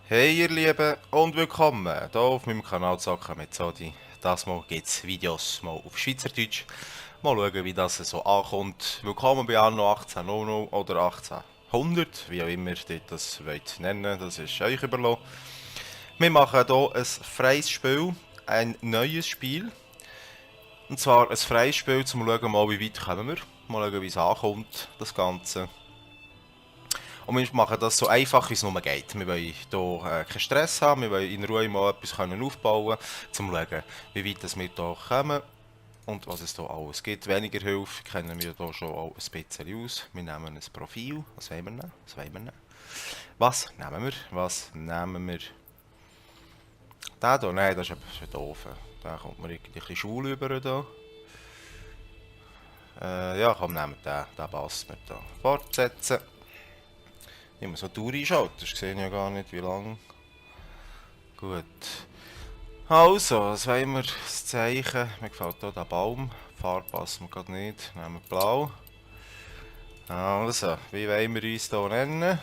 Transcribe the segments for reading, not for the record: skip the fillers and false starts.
Hey ihr Lieben und willkommen hier auf meinem Kanal Zocken mit Sodi. Das Mal gibt es Videos mal auf Schweizerdeutsch. Mal schauen wie das so ankommt. Willkommen bei Anno 1800 oder 1800, wie auch immer ihr das wollt nennen, das ist euch überlassen. Wir machen hier ein freies Spiel, ein neues Spiel. Und zwar ein freies Spiel, um zu schauen, mal, wie weit kommen wir. Mal schauen wie es ankommt, das Ganze. Und wir machen das so einfach, wie es nur geht. Wir wollen hier keinen Stress haben, wir wollen in Ruhe mal etwas aufbauen können, um zu schauen, wie weit wir hier kommen und was es hier alles gibt. Weniger Hilfe kennen wir hier schon auch ein bisschen aus. Wir nehmen ein Profil. Was wollen wir nehmen? Was wollen wir nehmen? Was nehmen wir? Was nehmen wir? Den hier? Nein, das ist ein doof. Da kommt mir irgendwie ein bisschen Schule über. Hier. Ja, komm, nehmen wir den. Den passt mir hier. Fortsetzen. Ich muss so die Uhr einschalten, das sehe ich ja gar nicht, wie lange. Gut. Also, was wollen wir? Das Zeichen. Mir gefällt hier der Baum. Die Farbe passt mir gerade nicht. Nehmen wir blau. Also, wie wollen wir uns hier nennen?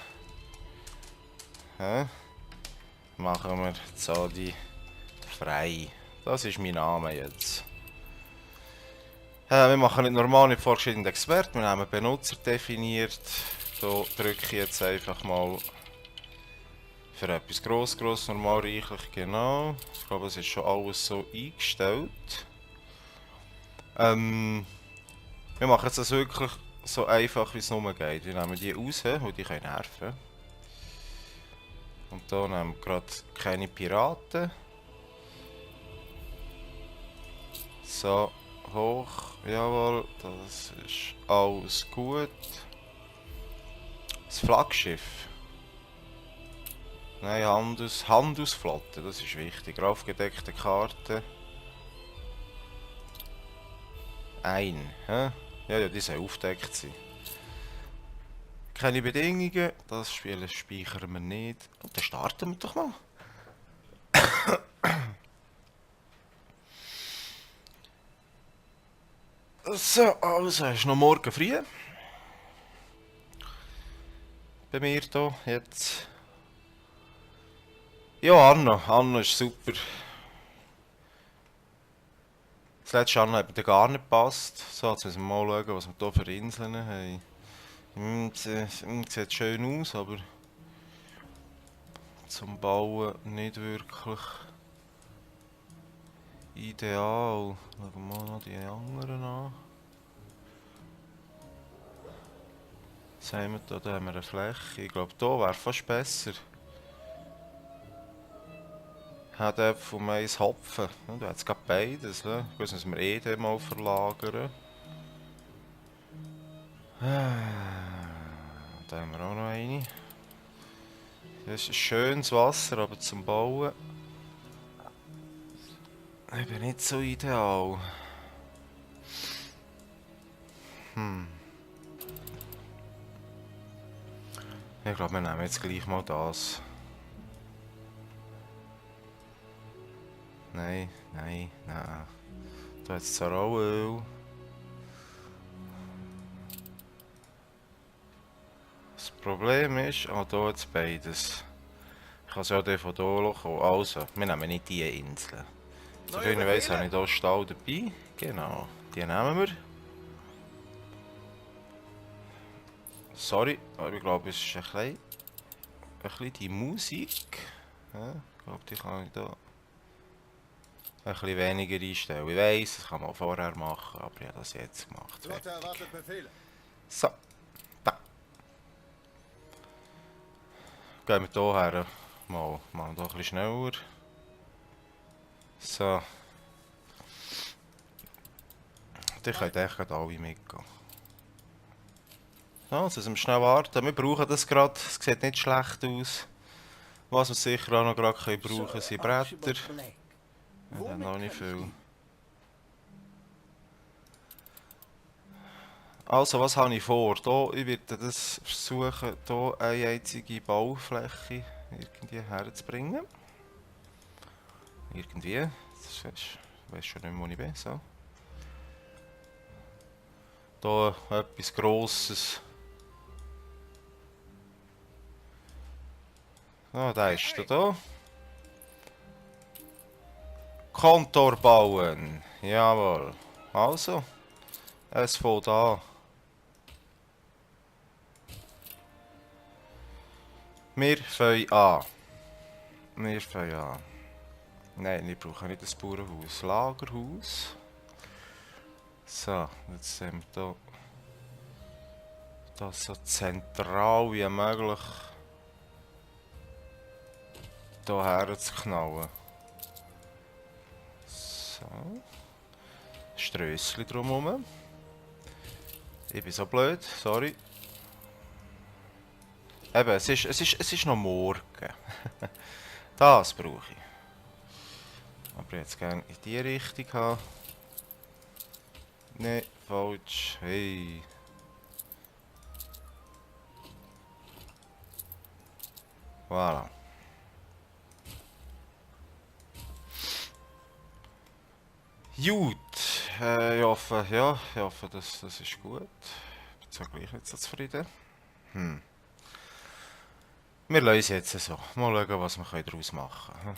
Hä? Machen wir Zodi frei. Das ist mein Name jetzt. Wir machen nicht normal nicht vorgeschrittenen Expert. Wir haben Benutzer definiert. Hier drücke ich jetzt einfach mal für etwas gross, normal, reichlich, genau. Ich glaube, es ist schon alles so eingestellt. Wir machen es wirklich so einfach, wie es nur geht. Wir nehmen die raus, weil die können nerven. Und hier nehmen wir gerade keine Piraten. So, hoch, jawohl, das ist alles gut. Das Flaggschiff. Nein, Handelsflotte, das ist wichtig. Aufgedeckte Karte. Hä? Ja, die soll aufgedeckt sein. Keine Bedingungen, das Spiel speichern wir nicht. Und dann starten wir doch mal. So, also, es ist noch morgen früh. Bei mir hier jetzt. Ja, Anno ist super. Das letzte Anno hat mir gar nicht gepasst. So, jetzt müssen wir mal schauen, was wir hier für Inseln haben. Sieht schön aus, aber zum Bauen nicht wirklich ideal. Schauen wir mal noch die anderen an. Was haben wir da? Da haben wir eine Fläche. Ich glaube, hier wäre fast besser. Hat Äpfel, Mais, Hopfen. Ja, da hat es gerade beides. Ne? Ich muss wir den mal verlagern. Da haben wir auch noch eine. Das ist schönes Wasser, aber zum Bauen eben nicht so ideal. Ich glaube, wir nehmen jetzt gleich mal das. Nein. Da hat es zwar auch Öl. Das Problem ist, hier jetzt beides. Ich kann es ja von hier kommen. Also, wir nehmen nicht diese Insel. Soviel ich weiss, habe ich hier Stall dabei. Genau, die nehmen wir. Sorry, aber ich glaube, es ist ein bisschen die Musik. Ja, ich glaube, die kann ich da ein bisschen weniger einstellen. Ich weiss, das kann man auch vorher machen, aber ich habe das jetzt gemacht. So, da. Gehen wir hierher. Mal, machen wir hier ein bisschen schneller. So. Die können echt alle mitgehen. So, jetzt müssen wir schnell warten. Wir brauchen das gerade. Es sieht nicht schlecht aus. Was wir sicher auch noch gerade brauchen können, sind Bretter. Wir haben noch nicht viel. Also, was habe ich vor? Hier, ich werde das versuchen, hier eine einzige Baufläche irgendwie herzubringen. Irgendwie. Ich weiß schon nicht mehr, wo ich bin. So. Hier etwas Grosses. Ah, da ist er da. Kontor bauen. Jawohl. Also, es fängt an. Wir fangen an. Wir fangen an. Nein, wir brauchen nicht das Bauernhaus. Lagerhaus. So, jetzt haben wir hier das so zentral wie möglich hierher zu knallen. So. Strössli drumherum. Ich bin so blöd, sorry. Eben, es ist noch morgen. Das brauche ich. Aber jetzt gerne in die Richtung haben. Nein, falsch. Hey. Voilà. Gut. Ich hoffe, ja, das ist gut. Ich bin zwar gleich nicht so zufrieden. Wir lassen es jetzt so. Mal schauen, was wir daraus machen können.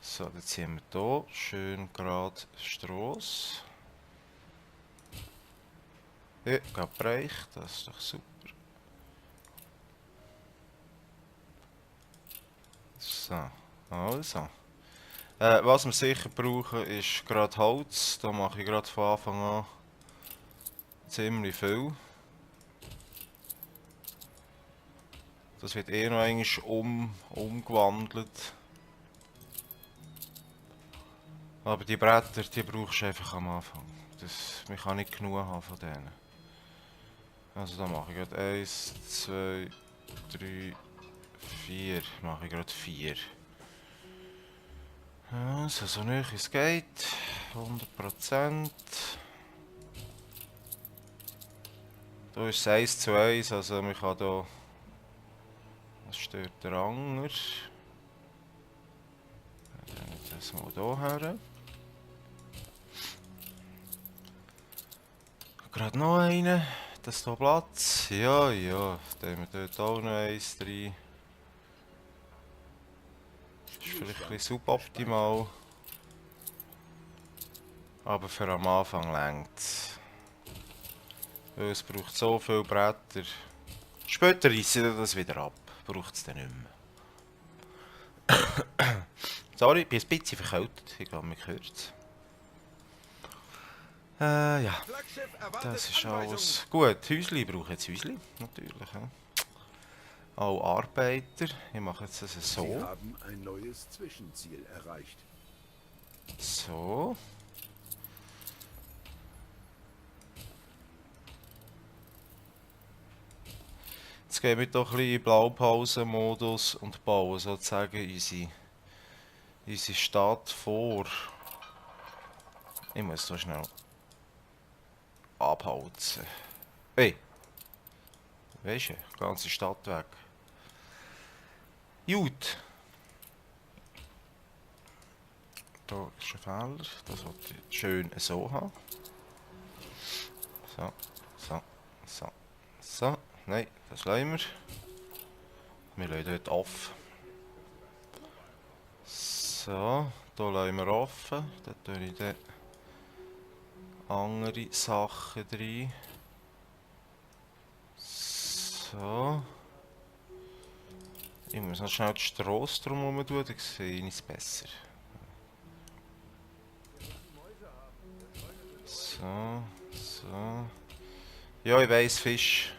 So, dann ziehen wir hier schön gerade Strasse. Ja, gerade Bereich, das ist doch super. So, also. Was wir sicher brauchen, ist gerade Holz. Da mache ich gerade von Anfang an ziemlich viel. Das wird eh noch einmal umgewandelt. Aber die Bretter, die brauchst du einfach am Anfang. Man kann nicht genug haben von denen. Also da mache ich gerade 1, 2, 3, 4. Mache ich gerade 4. Also so nah es geht. 100%. Da ist es 1 zu 1, also man kann da... Was stört der Anger? Dann das mal hier her. Gerade noch einen. Das hier Platz. Ja, ja. Dann haben wir dort auch noch eins drin. Ist vielleicht ein bisschen suboptimal. Aber für am Anfang längt es. Weil es braucht so viele Bretter. Später reissen das wieder ab. Braucht es dann nicht mehr. Sorry, ich bin ein bisschen verkältet. Ich glaube, man hört es. Ja. Das ist alles. Gut, Häusli brauche jetzt Häusli. Natürlich. Ja. Auch Arbeiter. Ich mache jetzt das so. Sie haben ein neues Zwischenziel erreicht. So. Jetzt gehen wir doch ein bisschen in Blaupausenmodus und bauen sozusagen unsere Stadt vor. Ich muss so schnell abholzen. Hey! Weisst du, die ganze Stadt weg. Gut. Da ist ein Fehler. Das wollte ich schön so haben. So, so, so, so. Nein, das lassen wir. Wir lassen dort offen. So, hier lassen wir offen. Da tue ich dann andere Sachen rein. So. Ich muss noch schnell die Strasse drumherum tun, dann sehe ich es besser. So, so. Ja, ich weiss, Fisch.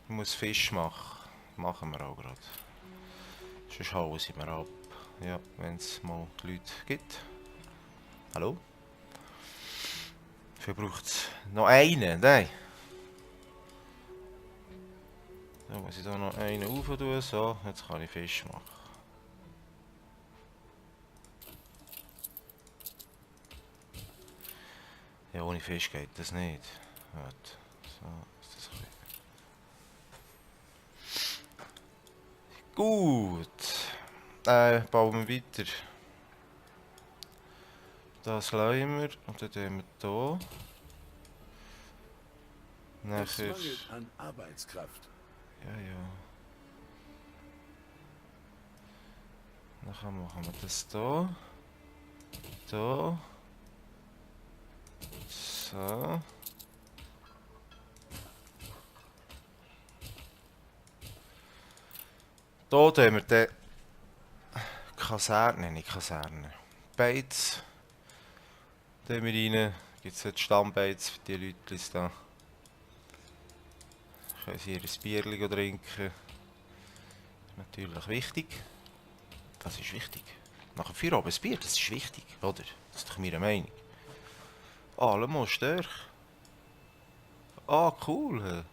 Ich muss Fisch machen. Machen wir auch gerade. Sonst hauen sie mir ab. Ja, wenn es mal die Leute gibt. Hallo? Dafür braucht es noch einen. Nein. Da muss ich da noch einen rauf tun. So, jetzt kann ich Fisch machen. Ja, ohne Fisch geht das nicht. Warte. So, ist das ein bisschen... Gut. Bauen wir weiter. Das lassen wir und dann tun wir hier. Es Nachher... mangelt an Arbeitskraft. Ja, ja. Dann machen wir das hier. Hier. So. Hier tun wir die Kaserne, nicht Kaserne. Beiz. Da wir rein. Gibt es jetzt Stammbeiz für die Leute da. Können sie ihr Bierchen trinken. Natürlich wichtig. Das ist wichtig. Nach dem Feierabend ein Bier, das ist wichtig, oder? Das ist doch meine Meinung. Allemal stärk. Ah, cool. Hä?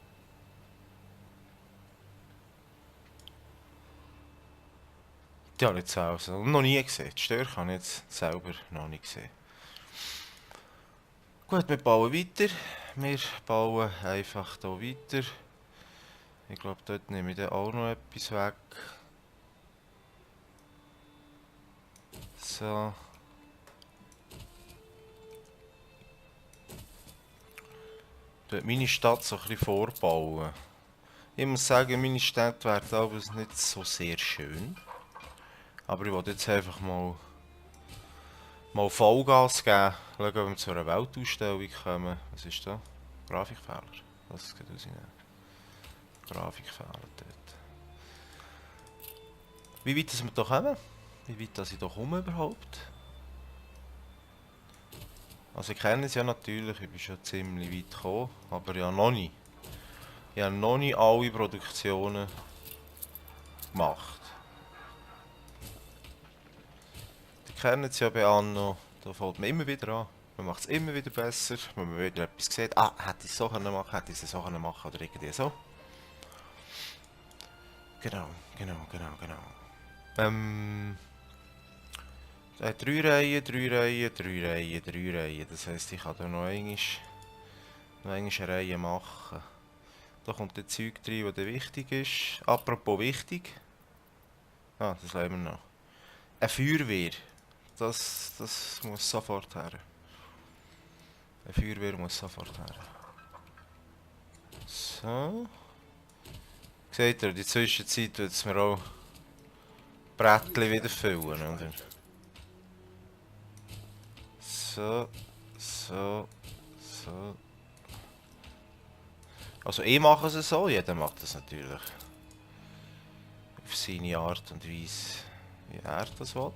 Die habe ich jetzt also noch nie gesehen. Die Störche habe ich jetzt selber noch nicht gesehen. Gut, wir bauen weiter. Wir bauen einfach hier weiter. Ich glaube, dort nehme ich dann auch noch etwas weg. So. Dort meine Stadt so ein bisschen vorbauen. Ich muss sagen, meine Städte werden aber nicht so sehr schön. Aber ich wollte jetzt einfach mal Vollgas geben. Schauen, ob wir zu einer Weltausstellung kommen. Was ist da? Grafikfehler. Das geht rausnehmen. Grafikfehler dort. Wie weit sind wir da kommen? Wie weit dass ich da komme überhaupt? Also ich kenne es ja natürlich, ich bin schon ziemlich weit gekommen, aber ja noch nicht. Ich habe noch nicht alle Produktionen gemacht. Die kennen es ja bei Anno, da fällt man immer wieder an. Man macht es immer wieder besser, wenn man wieder etwas sieht. Ah, hätte ich es so können machen, hätte ich es so können machen oder irgendwie so. Genau. 3 Reihen, 3 Reihen, 3 Reihen, 3 Reihen. Das heisst, ich kann da noch einmal eine Reihe machen. Da kommt der Zeug rein, das wichtig ist. Apropos wichtig. Ah, das lassen wir noch. Eine Feuerwehr. Das muss sofort her. Eine Feuerwehr muss sofort her. So. Seht ihr, in der Zwischenzeit wird es mir auch Brettchen wieder füllen, oder? So. Also ich mache es so, jeder macht das natürlich auf seine Art und Weise, wie er das will.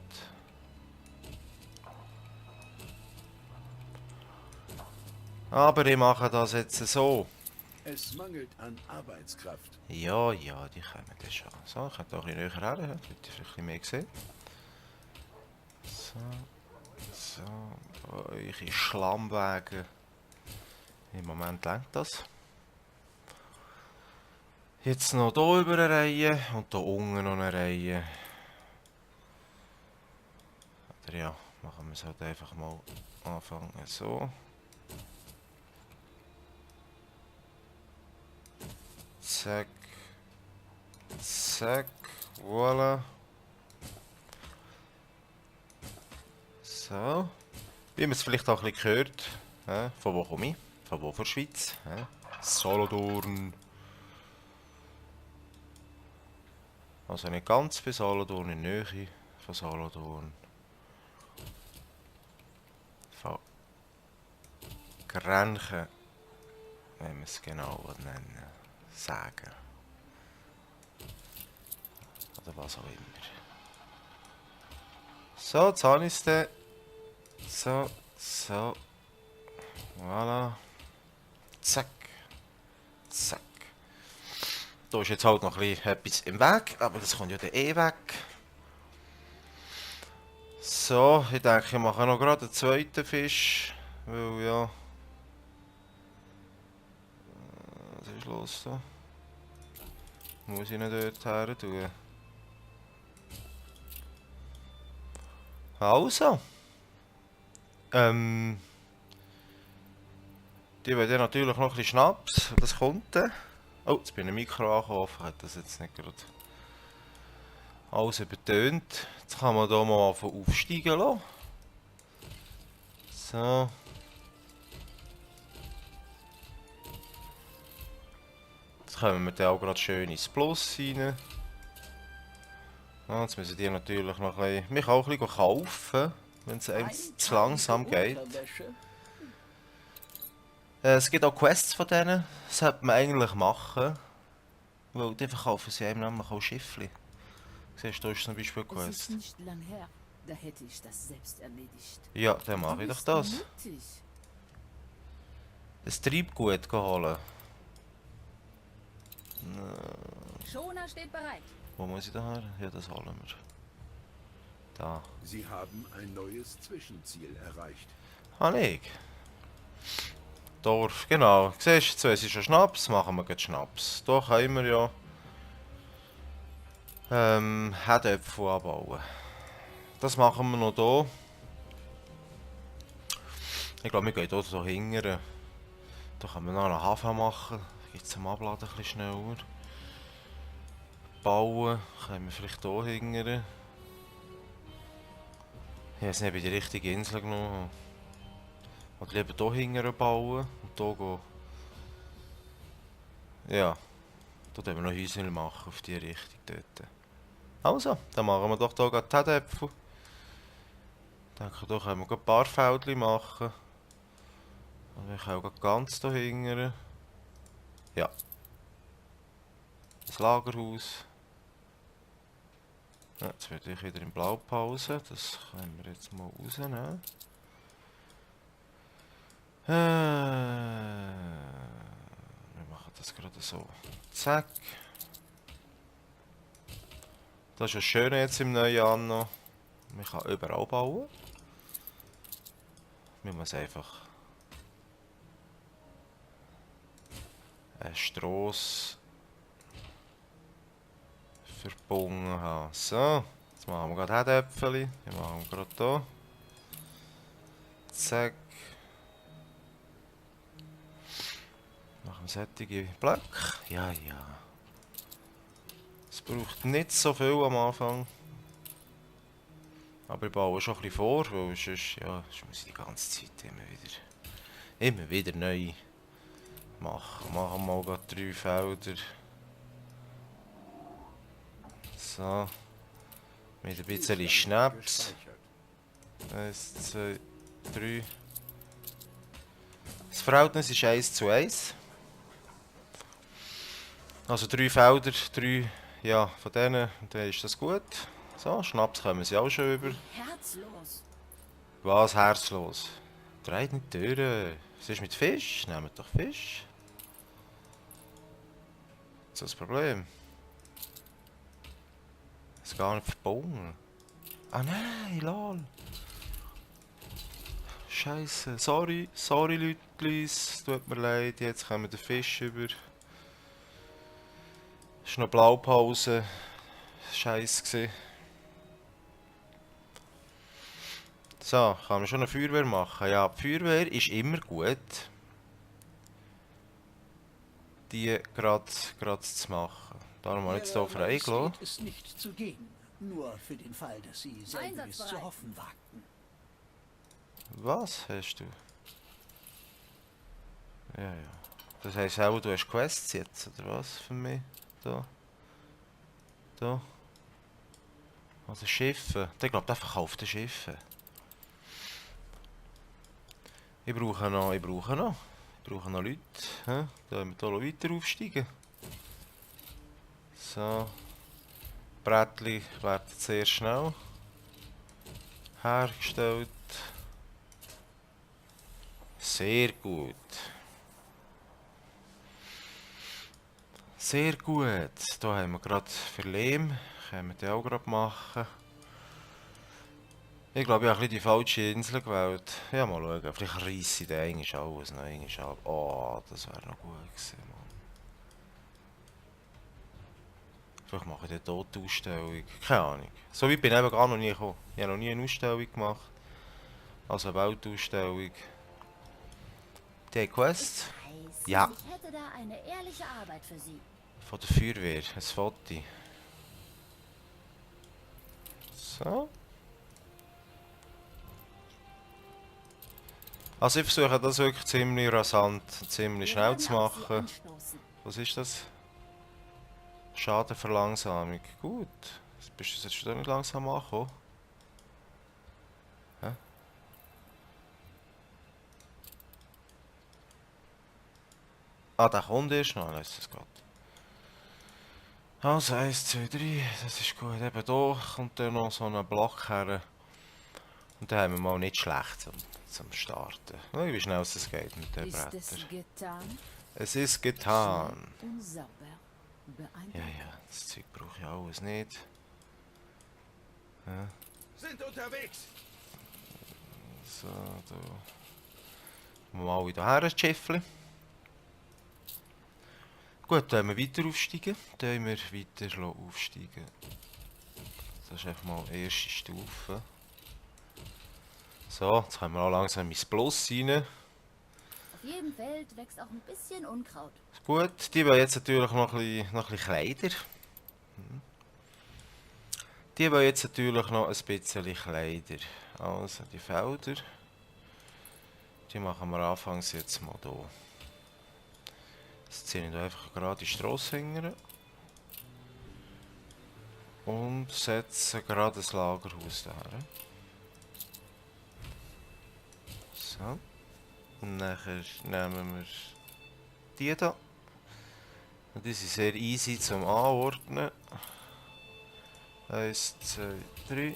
Aber ich mache das jetzt so. Es mangelt an Arbeitskraft. Ja, die kommen dann schon. So, ich kann da ein bisschen näher her, damit ihr ein bisschen mehr seht. So, eure Schlammwege. Im Moment lenkt das. Jetzt noch hier über eine Reihe und hier unten noch eine Reihe. Oder ja, machen wir es halt einfach mal anfangen so. Zack. Zack. Voilà. So. Wie man es vielleicht auch ein bisschen gehört. Von wo komme ich? Von wo? Von der Schweiz? Solothurn. Also nicht ganz bei Solothurn, in der Nähe von Solothurn. Von Grenchen, wenn wir es genau nennen, sagen. Oder was auch immer. So, jetzt habe ich es dann. So. Voilà. Zack. Da ist jetzt halt noch etwas im Weg, aber das kommt ja dann eh weg. So, ich denke, ich mache noch gerade einen zweiten Fisch. Weil ja. Was ist los da? Muss ich nicht dort her tun. Also. Die wollen dann natürlich noch ein bisschen Schnaps. Das kommt dann. Oh, jetzt bin ich ein Mikro angekommen. Hat das jetzt nicht gerade alles übertönt. Jetzt kann man hier mal aufsteigen lassen. So. Jetzt kommen wir dann auch gerade schön ins Plus rein. Ah, jetzt müssen die natürlich noch ein bisschen... Mich auch ein bisschen kaufen, wenn es einem zu langsam geht. Es gibt auch Quests von denen, das sollte man eigentlich machen. Weil die verkaufen sie einem nämlich auch Schiffli. Siehst du, da ist zum Beispiel eine Es ist Quest. nicht lang her. Da hätte ich das selbst erledigt. Ja, dann Du mache ich doch bist das. mutig. Ein Treibgut holen. Schoner steht bereit. Wo muss ich da her? Ja, das holen wir. Da. Sie haben ein neues Zwischenziel erreicht. Ich. Dorf, genau. Siehst du, es ist ein Schnaps, machen wir gleich Schnaps. Da können wir ja Herdöpfel anbauen. Das machen wir noch hier. Ich glaube, wir gehen hier so hingern. Da kann man noch einen Hafen machen. Geht zum Abladen ein bisschen schneller. Bauen können wir vielleicht hier hingern. Ich weiß nicht, ob ich die richtige Insel genommen habe. Oder lieber hier hingern bauen und hier gehen. Ja, da können wir noch Häuser machen auf die Richtung dort. Also, dann machen wir doch hier gerade die Herdöpfel. Ich denke, hier können wir gerade ein paar Feldchen machen. Und wir können auch ganz hier hingern. Ja. Das Lagerhaus. Ja, jetzt werde ich wieder in Blaupause. Das können wir jetzt mal rausnehmen. Wir machen das gerade so. Zack. Das ist das Schöne jetzt im neuen Jahr noch. Man kann überall bauen. Man muss einfach eine Strasse verbunden haben. So, jetzt machen wir gerade Herdöpfel. Die machen wir gerade hier. Zack. Machen wir solche Blöcke. Ja, ja. Es braucht nicht so viel am Anfang. Aber ich baue schon ein bisschen vor, weil sonst, ja, sonst muss ich die ganze Zeit immer wieder neu machen. Machen wir mal gerade 3 Felder. So. Mit ein bisschen Schnaps. Gespeichert. 1, 2, 3. Das Verhältnis ist 1:1. Also 3 Felder, 3, ja, von denen, dann ist das gut. So, Schnaps kommen sie auch schon über. Herzlos. Was, herzlos? Dreht nicht durch. Was ist mit Fisch? Nehmt doch Fisch. Was ist das Problem? Ist gar nicht verbunden. Ah nein, lol. Scheiße, sorry, Leute, es tut mir leid, jetzt kommen wir den Fisch über. Ist noch Blaupause. Scheiße gewesen. So, kann man schon eine Feuerwehr machen? Ja, die Feuerwehr ist immer gut, die gerade zu machen. Darum habe ich jetzt hier freigelassen. ist nicht zu gehen. Nur für den Fall, dass Sie selbiges Einsatzbereit. zu hoffen wagten. Was hast du? Ja, ja. Das heisst auch, du hast Quests jetzt, oder was für mich? Da. Da. Also Schiffe. Ich glaube, der verkauft die Schiffe. Ich brauche noch Leute. Hä? Da müssen wir hier weiter aufsteigen. So. Brettli werden sehr schnell hergestellt. Sehr gut. Sehr gut. Da haben wir gerade für Lehm. Können wir den auch gerade machen. Ich glaube, ich habe ein bisschen die falsche Insel gewählt. Ja, mal schauen. Vielleicht reisse ich den eigentlich alles noch einmal ab. Oh, das wäre noch gut gewesen, Mann. Vielleicht mache ich eine tote Ausstellung. Keine Ahnung. So weit bin ich eben gar noch nie gekommen. Ich habe noch nie eine Ausstellung gemacht. Also eine Weltausstellung. Die Quest Heiß. Ja. Ich hätte da eine ehrliche Arbeit für Sie. von der Feuerwehr. Ein Foto. So. Also ich versuche das wirklich ziemlich rasant, ziemlich Wir schnell werden zu auf Sie machen. anstoßen. Was ist das? Schadenverlangsamung. Gut. Bist du jetzt schon nicht langsam angekommen? Hä? Ah, der kommt erst noch, lässt es geht. Also 1, 2, 3, das ist gut. Eben hier kommt dann noch so ein Block her. Und dann haben wir mal nicht schlecht zum Starten. Schau, wie schnell es geht mit den Ist Brettern. es getan? Es ist getan. Und sauber. Ja, Beeindruckend. ja, das Zeug brauche ich alles nicht. Ja, Sind unterwegs! so, da. Mal wieder her, ein Schiffchen. Gut, dann wir weiter aufsteigen. Dann wir weiter aufsteigen. Das ist einfach mal die erste Stufe. So, jetzt können wir auch langsam ins Plus rein. Auf jedem Feld wächst auch ein bisschen Unkraut. Gut, die wollen jetzt natürlich noch ein bisschen Kleider. Die wollen jetzt natürlich noch ein bisschen Kleider. Also die Felder. Die machen wir anfangs jetzt mal hier. Jetzt ziehe ich da einfach gerade die Strasse hinterher. Und setze gerade das Lagerhaus da her. So. Und nachher nehmen wir die da. Und die sind sehr easy zum Anordnen. 1, 2, 3.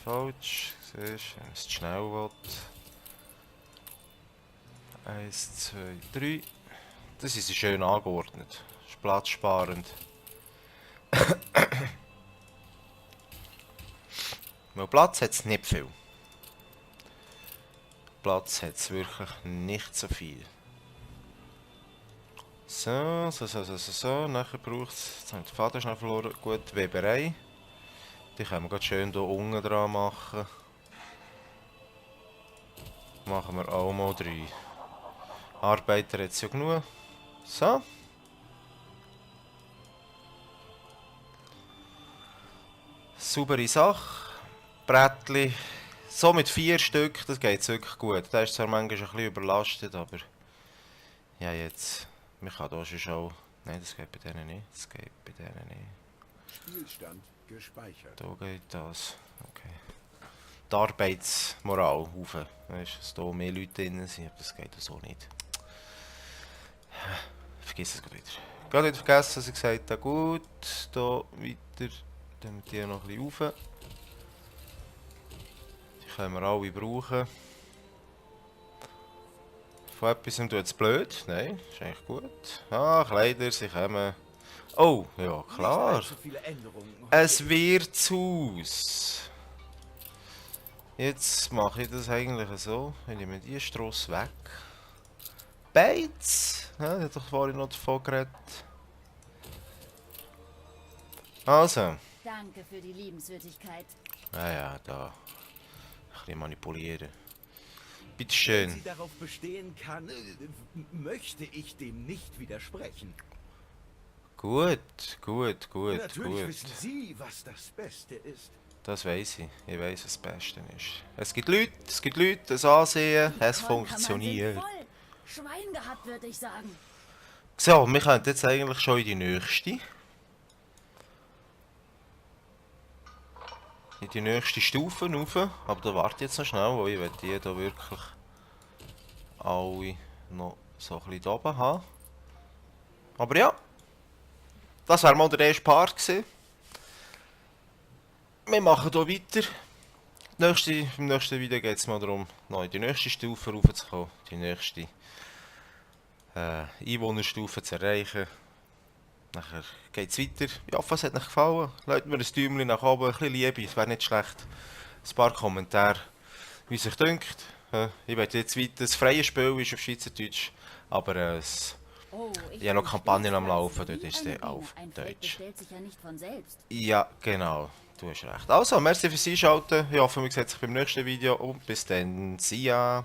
Falsch, siehst du, wenn man es schnell will. 1, 2, 3. Das ist schön angeordnet. Ist platzsparend. Weil Platz hat es nicht viel. Platz hat es wirklich nicht so viel. So. Nachher braucht es, jetzt habe ich den Faden schnell verloren, gut, Weberei. Die können wir gerade schön hier unten dran machen. Machen wir auch mal 3. Arbeiter hat es ja genug. So. Saubere Sache. Brettli. So mit 4 Stück, das geht wirklich gut. Der ist zwar manchmal ein bisschen überlastet, aber... Ja, jetzt... Man kann hier schon auch... Nein, das geht bei denen nicht. Das geht bei denen nicht. Spielstand gespeichert. Da geht das. Okay. Die Arbeitsmoral rauf. Weißt du, dass hier mehr Leute drin sind, aber das geht so nicht. Vergiss es gerade wieder. Gerade wieder vergessen, was ich gesagt habe. Gut, hier weiter. Dann wir die noch ein bisschen rauf. Die können wir alle brauchen. Von etwas tut es blöd. Nein, ist eigentlich gut. Ah, Kleider, sie kommen. Oh, ja klar. Nicht allzu viele Änderungen. Es wird zu Haus. Jetzt mache ich das eigentlich so. Ich nehme die Strasse weg. Beiz! Ja, ich habe doch vorhin noch davon geredet. Also. Danke für die Liebenswürdigkeit. Ja, da. Ein bisschen manipulieren. Wenn Bitteschön. sie darauf bestehen kann, möchte ich dem nicht widersprechen. Gut. Natürlich wissen Sie, was das Beste ist. Das weiß ich. Ich weiß, was das Beste ist. Es gibt Leute, das Ansehen, es Die Kornkammern funktioniert. sind voll. Schwein gehabt, würde ich sagen. So, wir können jetzt eigentlich schon in die nächste. In die nächste Stufe rauf. Aber da warte ich jetzt noch schnell, weil ich will die da wirklich alle noch so ein bisschen da oben haben. Aber ja, das wäre mal der erste Part gewesen. Wir machen hier weiter. Im nächsten Video geht es mal darum, noch in die nächste Stufe raufzukommen. Die nächste Einwohnerstufe zu erreichen. Nachher geht es weiter. Ich hoffe, es hat euch gefallen. Lasst mir ein Däumchen nach oben, ein bisschen Liebe, es wäre nicht schlecht. Ein paar Kommentare, wie es euch dünkt. Ich werde jetzt weiter, das freie Spiel ist auf Schweizerdeutsch, aber Oh, ich habe noch Kampagnen am Laufen, dort ist der der auf Ein Feld Deutsch. bestellt sich ja nicht von selbst. Ja, genau, du hast recht. Also, merci fürs Einschalten. Ich hoffe, wir sehen uns beim nächsten Video und bis dann. See ya!